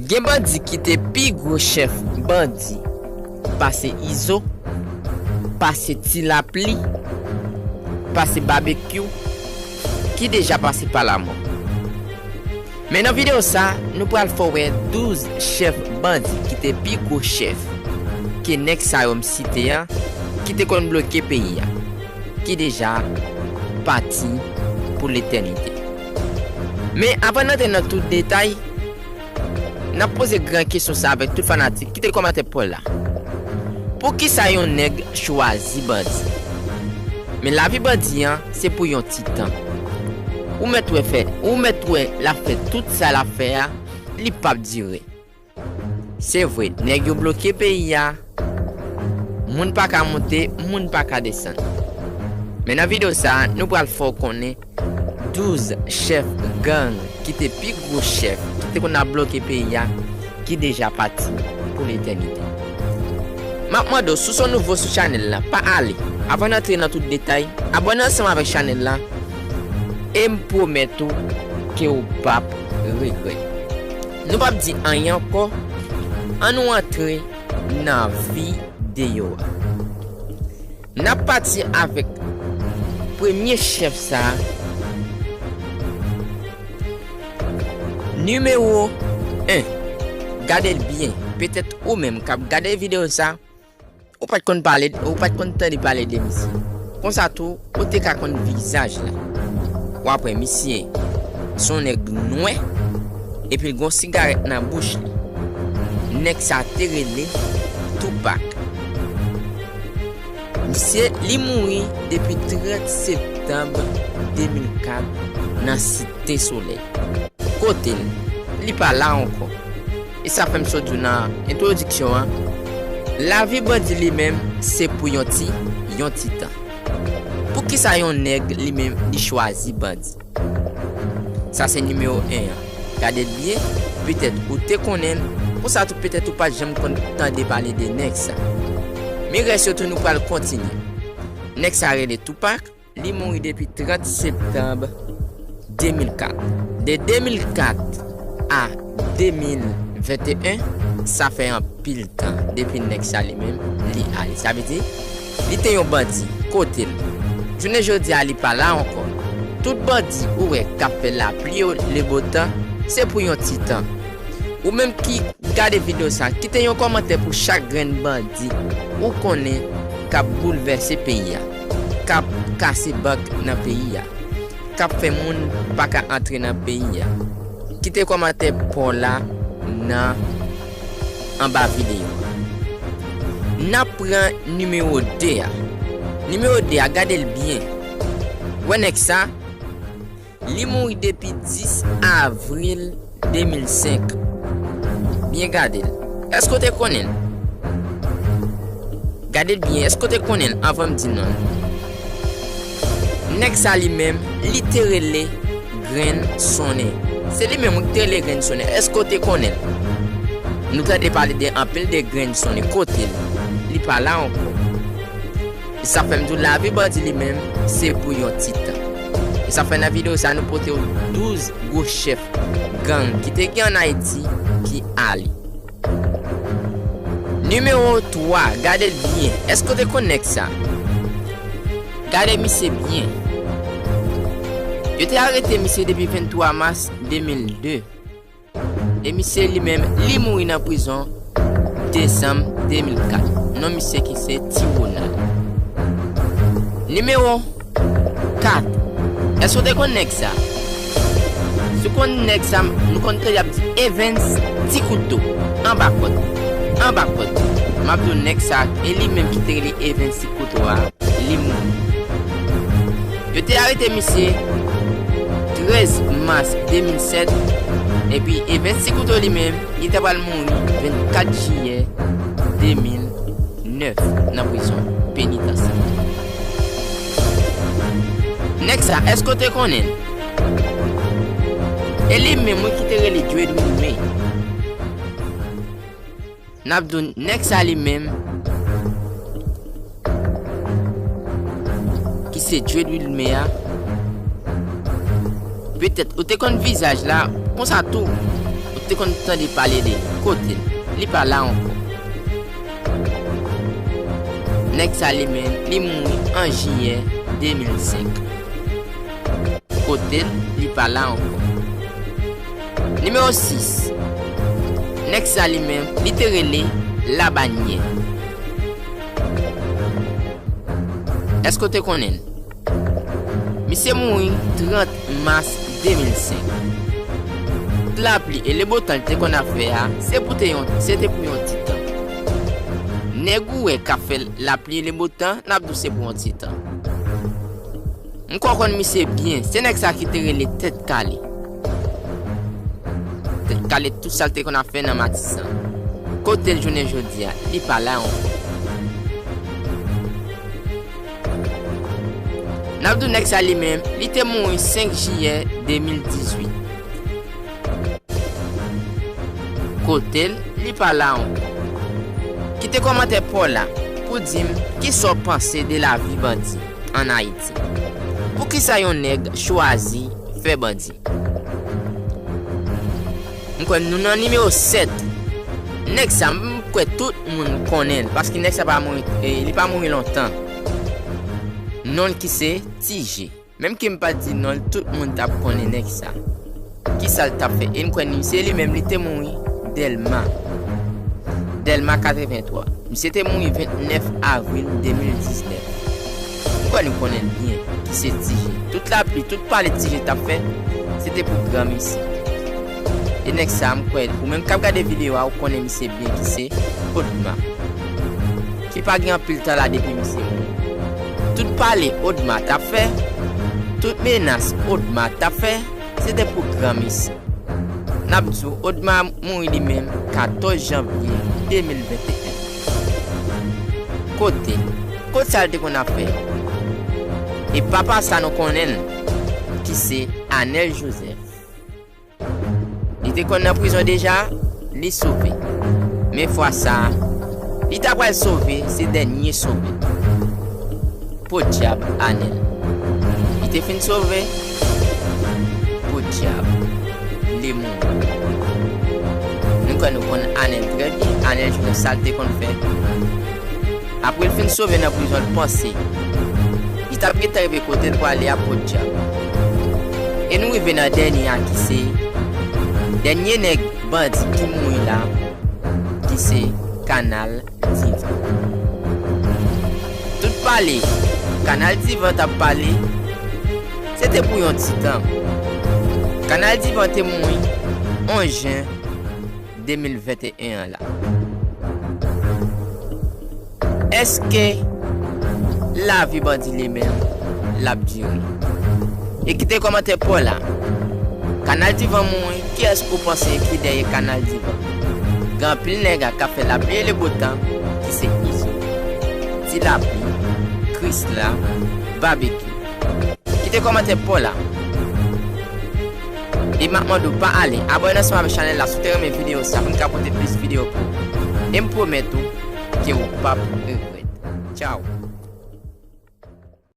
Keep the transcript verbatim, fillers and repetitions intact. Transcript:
Gen bandi ki te pi gwo chèf bandi pase Izo, pase Ti Lapli, pase Babekyou, ki deja pase pa lamò. Men nan videyo sa, nou pral fè w wè douz chèf bandi ki te pi gwo chèf ke nèg sa yo m site a, ki te konn bloke peyi a, ki deja pati pou letènite. Men anvan n antre nan tout detay, n ap poze gran kesyon sa avèk tout fanatik. Kite kòmantè pa w la. Poukisa yon nèg chwazi bandi? Men lavi bandi an, se pou yon ti tan. Ou mèt wè fè, ou mèt wè l ap fè tout sa l ap fè a, li p ap dire. Se vre, nèg yo bloke peyi a, moun pa ka monte, moun pa ka desann. Men nan videyo sa a, nou pral fè w konnen douz chèf gang ki te pi gwo chèf ki te konn ap bloke peyi a, ki deja pati pou letènite. M ap mande w, si w se yon nouvo sou chanèl la, pa ale. Anvan n antre nan tout detay, abòne ansanm avèk chanèl la e m pwomèt ou ke w p ap regrèt. Nou p ap di anyen ankò, ann nou antre nan videyo a. N ap pati avèk premye chèf sa a. Nimewo en. Gade l byen. Petèt ou menm k ap gade videyo sa, ou pa t konn pale, ou pa t konn tande pale de misye. Konsa tou, ou te ka konn vizaj la. W ap wè misye se yon nèg nwè, epi l gen yon sigarèt nan bouch li. Nèg sa te rele Tupac. Misye, li mouri depi trant septanm de mil kat nan Site Solèy. Kote l? Li pa la ankò. E sa fè m sot di w nan entwodiksyon an, lavi bandi li menm se pou yon ti, yon ti tan. Poukisa yon nèg li menm li chwazi bandi? Sa se nimewo en an. Gade l byen, petèt ou te konnen l, konsa tou petèt ou pa t janm konn tande pale de nèg sa. Men rès yo tou nou pral kontinye. Nèg sa rele Tupac, li mouri depi trant septanm de mil kat. De de mil kat a de mil venteyen, sa fè anpil tan depi nèg sa li menm li ale. Sa vle di, li te yon bandi. Kote l? Jounen jodi a, li pa la ankò. Tout bandi ou wè k ap fè lapli yo lebotan, se pou yon ti tan. Ou menm ki gade videyo sa, kite yon kòmantè pou chak grenn bandi ou konnen k ap boulvèse peyi a, k ap kase bank nan peyi a, k ap fè moun pa ka antre nan peyi a. Kite kòmantè pa w la nan anba videyo a. N ap pran nimewo de a. Nimewo de a, gade l byen. Wè nèg sa, li mouri depi dis avril de mil senk. Byen gade l. Èske w te konnen l? Gade l byen, èske w te konnen l anvan m di non l? Nèg sa li menm, li te rele Grenn Sonnen. Se li menm wi ki te rele Grenn Sonnen. Èske w te konnen l? Nou tande pale de anpil de Grenn Sonnen. Kote l? Li pa la ankò. E sa fè m di w lavi bandi li menm, se pou yon ti tan. E sa fè nan videyo sa nou pote w douz gwo chèf gang ki te gen ann Ayiti ki ale. Nimewo twa, gade l byen. Èske w te konn nèg sa? Gade misye byen. Yo te arete misye depi venntwa mas de mil de. E misye li menm, li mouri nan prizon desanm de mil kat. Non misye ki se Ti Ronald. Nimewo kat. Èske w te konn nèg sa? Si w konn nèg sa, nou konn tande y ap di Evens Ti Kouto. Anba kòd. Anba kòd. M ap di w nèg sa, e li menm ki te rele Evens Ti Kouto a, li mouri. Yo te arete misye trèz mas de mil sèt, epi Evens Ti Kouto li menm, li ta pral mouri vennkat jiyè de mil nèf nan prizon penitansye. Nèg sa, èske w te konnen l? E li menm wi ki te rele Djwedwin May. N ap di w nèg sa li menm, ki se Djwedwin May a, Petèt ou te konn vizaj la konsa tou. Ou te konn tande pale de li. Kote l? Li pa la ankò. Nèg sa li menm, li mouri an jiyè de mil senk. Kote l? Li pa la ankò. Nimewo sis. Nèg sa li menm, li te rele Labanyè. Èske w te konnen l? Misye mouri trant mas de mil senk. Lapli e lebotan li te konn ap fè a, se pou te yon, se te pou yon ti tan. Nèg ou wè k ap fè lapli e lebotan, n ap di w se pou yon ti tan. M kwè w konn misye byen, se nèg sa ki te rele Tèt Kale. Tèt Kale, tout sa l te konn ap fè nan Matisan. Kote l jounen jodi a? Li pa la ankò. N ap di w nèg sa li menm, li te mouri senk jiyè de mil dizuit. Kote l? Li pa la ankò. Kite kòmantè pa w la pou di m kisa w panse de lavi bandi ann Ayiti. Poukisa yon nèg chwazi fè bandi? M kwè nou nan nimewo sèt. Nèg sa, m kwè tout moun konnen l, paske nèg sa pa mouri, eh, li pa mouri lontan. Non l ki se Ti J. Menm ke m pa di non l, tout moun t ap konnen nèg sa. Kisa l t ap fè? E m kwè ni se li menm, li te mouri Dèlma. Dèlma katrevenntwa. Misye te mouri vennèf avril de mil diznèf. M kwè nou konnen l byen, ki se Ti J. Tout lapli, tout pale Ti J t ap fè, se te pou granmesi. E nèg sa, m kwè, ou menm k ap gade videyo a, ou konnen misye byen, ki se Odma. Ki pa gen anpil tan la depi misye mouri. Tout pale Odma t ap fè, tout menas Odma t ap fè, se te pou granmesi. N ap di w, Odma mouri li menm katòz janvye de mil venteyen. Kote l? Kot sa l te konn ap fè? E papa sa nou konnen l, ki se Anèl Jozèf. Li te konn nan prizon deja, li sove. Men fwa sa a, li ta pral sove, se dènye sove. Podyab Anèl. Li te fin sove? Podyab. Li mouri. Nou kwè nou konn Anèl trè byen. Anèl Jozèf, sa l te konn fè. Apre l fin sove nan prizon, l panse li t ap gentan rive kote l prale a, podyab. E nou rive nan dènye a, ki se dènye nèg bandi ki mouri la, ki se Kanal Divan. Tout pale Kanal Divan t ap pale, se te pou yon ti tan. Kanal Divan te mouri onz jen de mil venteyen an la. Èske lavi bandi li menm l ap dire? E kite kòmantè pa w la. Kanal Divan mouri, kiyès ou panse ki dèyè Kanal Divan? Gen anpil nèg a k ap fè lapli e le bo tan, ki se Izo, Ti Lapli, Krisla, Babekyou. Kite kòmantè pa w la. E m ap mande w pa ale abòne ansanm avèk chanèl la si w te renmen videyo sa pou n ka pote plis videyo pou ou. E m pwomèt ou ke ou p ap regrèt. Tchaw.